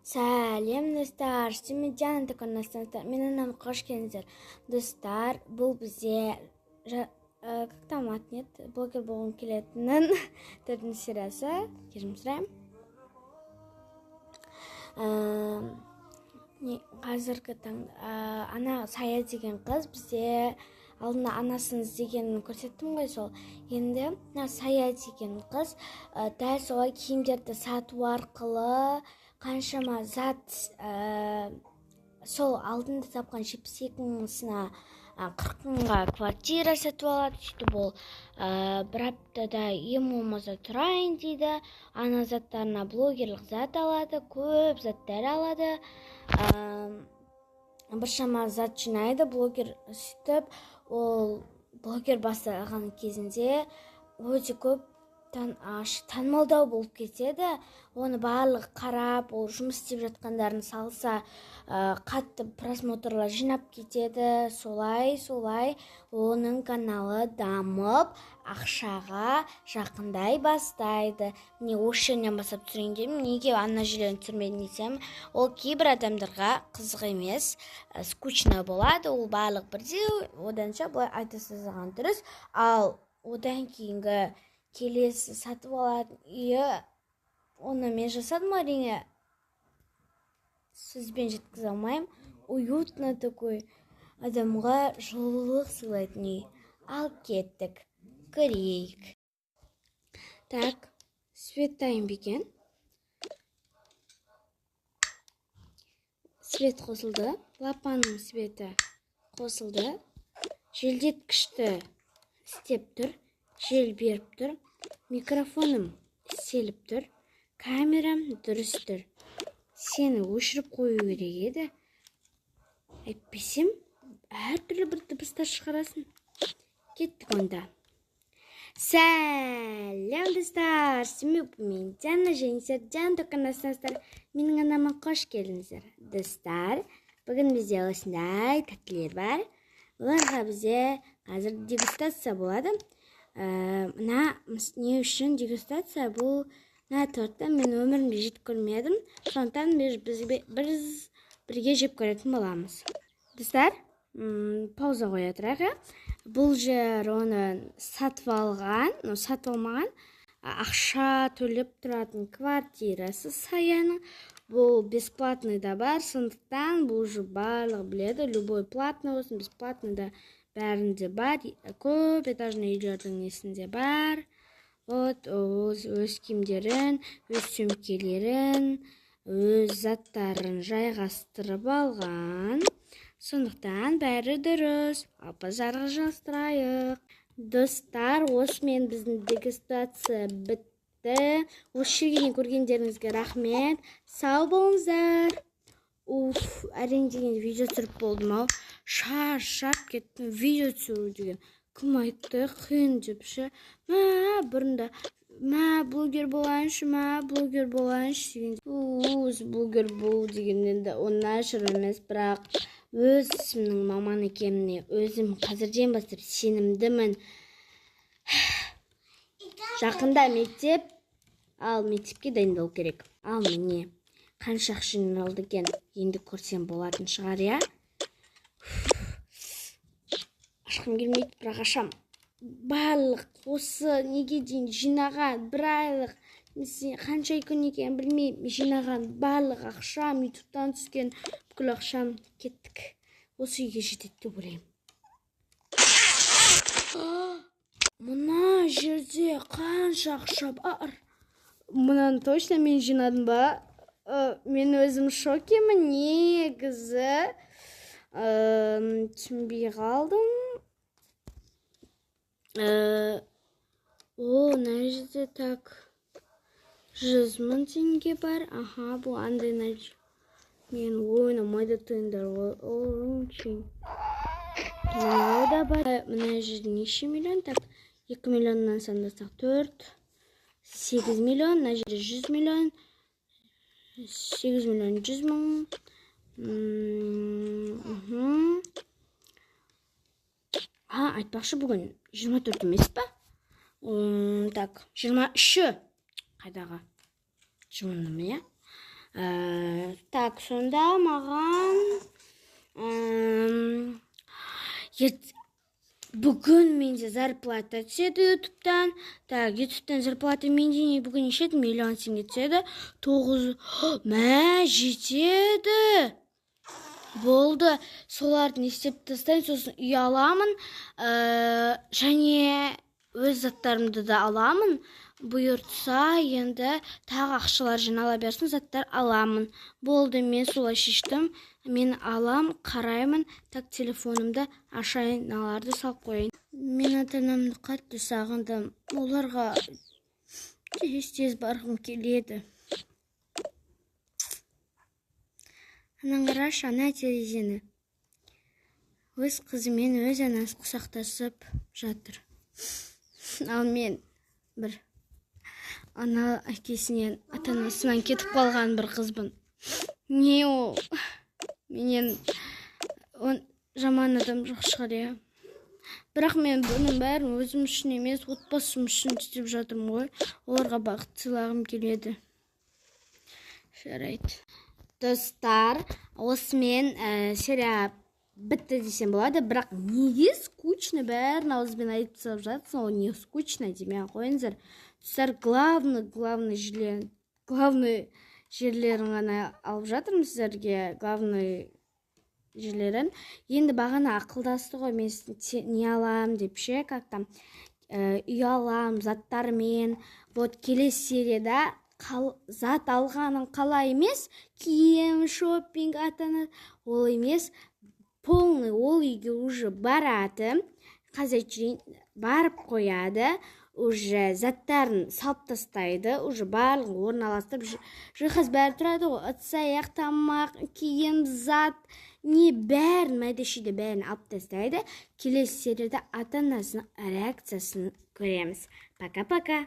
Сәлем, достар! Сіздермен Диана Токарнастан. Менің арнама қош келдіңіздер. Достар, бұл бізде как там аты не еді? Блогер болғым келетіннің төртінші сериясы. Кешірім сұраймын. Не, қазіргі таңда ана Сая деген қыз бізде алдында анасын іздегенін көрсеттім ғой, сол. Енді мына Сая деген қыз дәл солай киімдерді сату арқылы қаншама зат, сол алдында тапқан 72 мыңсына 40 мыңға квартира сатып алады. Сөйтіп ол бір аптада ең болмаса тұрайын дейді. Ана заттарына блогерлік зат алады, көп заттар алады, біршама зат жинайды блогер. Сөйтіп ол блогер бастаған кезінде өте көп танымалдау болып кетеді. Оны барлығы қарап, ол жұмыс істеп жатқандарын салса, қатты просмотрлар жинап кетеді. Солай солай оның каналы дамып, ақшаға жақындай бастайды. Міне, осы жерінен бастап түсірейін дедім. Неге ана жерлерін түсірмедім десем, ол кейбір адамдарға қызық емес, скучно болады, ол барлық бірдей. Оданша былай айта салған дұрыс. Ал одан кейінгі келесі сатып алатын үйі, оны мен жасадым, әрине, сөзбен жеткізе алмаймын. Уютно такой, адамға жылулық сыйлайтын үй. Ал кеттік, көрейік. Так, свет дайын ба екен? Свет қосылды, лапаның светі қосылды, желдеткішті істеп тұр, жел беріп тұр, микрофоным істеліп тұр, камерам дұрыс тұр. Сені өшіріп қою керек еді, әйтпесем әртүрлі бір дыбыстар шығарасың. Кеттік онда. Сәлем, достар! Сіздермен мен Диана және сіздер Диана Токарнасынсыздар. Менің арнама қош келдіңіздер. Достар, бүгін бізде осындай тәттілер бар. Оларға бізде қазір дегустация болады. Мына не үшін дегустация? Бұл мына тортты мен өмірімде жеп көрмедім, сондықтан біз бірге жеп көретін боламыз. Достар, пауза қоя тұрайық, иә. Бұл жер оны сатып алған, ну, сатып алмаған, ақша төлеп тұратын квартирасы Саяның. Бұл бесплатный да бар, сондықтан бұл уже барлығы біледі. Любой платный болсын, бесплатный да, бәрінде бар, көп этажный үйлердің несінде бар. Вот, өз киімдерін, өз сөмкелерін, өз заттарын жайғастырып алған, сондықтан бәрі дұрыс. Ал базарға жалғастырайық. Достар, осымен біздің дегустация бітті. Осы жерге дейін көргендеріңізге рахмет, сау болыңыздар. Уф, әрең дегенде видео түсіріп болдым ау, шаршап кеттім. Видео түсіру деген кім айтты қиын деп ше? Мә, бұрында мә, блогер болайыншы, мә, блогер болайыншы деген. Өзі блогер болу деген енді оңай шаруа емес, бірақ өз ісімнің маманы екеніне өзім қазірден бастап сенімдімін. Жақында мектеп, ал мектепке дайындалу керек. Ал міне, қанша ақша жиналды екен, енді көрсем болатын шығар, иә. Ашқым келмейді, бірақ ашам. Барлық осы неге дейін жинаған бір айлық немесе қанша күн екенін білмеймін, жинаған барлық ақшам, ютубтан түскен бүкіл ақшам, кеттік, осы үйге жетеді деп ойлаймын. Мына жерде қанша ақша бар? Мынаны точно мен жинадым ба? Мен өзім шокемін негізі. Түсінбей қалдым. О, мына жерде, так, 100 000 теңге бар. Аха, бұл андай мен ойнамайды тиындар ғой. Очень мынау да бар. Мына жерде неше миллион? Так, 2 миллионнан сандасақ, төрт, 8 миллион. Мына жерде 100 миллион, 8 100 000. А, айтпақшы, бүгін 24 емес па? Так, 23-і қайдағы, жымындым, иә. Так, сонда маған бүгін менде зарплата түседі Ютубтан. Так, Ютубтан зарплата менде не, бүгін неше еді? Миллион теңге түседі. Тоғыз, мә, жетеді. Болды, соларды не істеп тастайын, сосын үй аламын, және өз заттарымды да аламын. Бұйыртса, енді тағы ақшалар жинала берсін, заттар аламын. Болды, мен солай шештім. Мен алам, қараймын. Так, телефонымды ашайын, мыналарды салып қояйын. Мен ата анамды қатты сағындым, оларға тез тез барғым келеді. Анан қарашы, ана терезені, өз қызымен өз анасы құшақтасып жатыр. Ал мен бір ана әкесінен, ата анасынан кетіп қалған бір қызбын. Не, ол менен он жаман адам жоқ шығар, иә. Бірақ мен бұның бәрін өзім үшін емес, отбасым үшін істеп жатырмын ғой. Оларға бақыт сыйлағым келеді. Жарайды, достар, осымен серия бітті десем болады. Бірақ неге скучно, бәрін ауызбен айтып тастап жатсың, ол не скучно демей ақ қойыңыздар, достар. Главный жерлерін ғана алып жатырмын сіздерге, главный жерлерін. Енді бағана ақылдасты ғой, мен не алам деп ше, как там, үй алам заттармен. Вот, келесі серияда зат алғанын қалай емес, киім, шопинг, ата ана ол емес, полный ол үйге уже барады. Қазір барып қояды, уже заттарын салып тастайды, уже барлығын орналастырып, жиһаз бәрі тұрады ғой, ыдыс аяқ, тамақ, киім, зат, не, бәрін, майда шүйде бәрін алып тастайды. Келесі серияда ата анасының реакциясын көреміз. Пока, пока.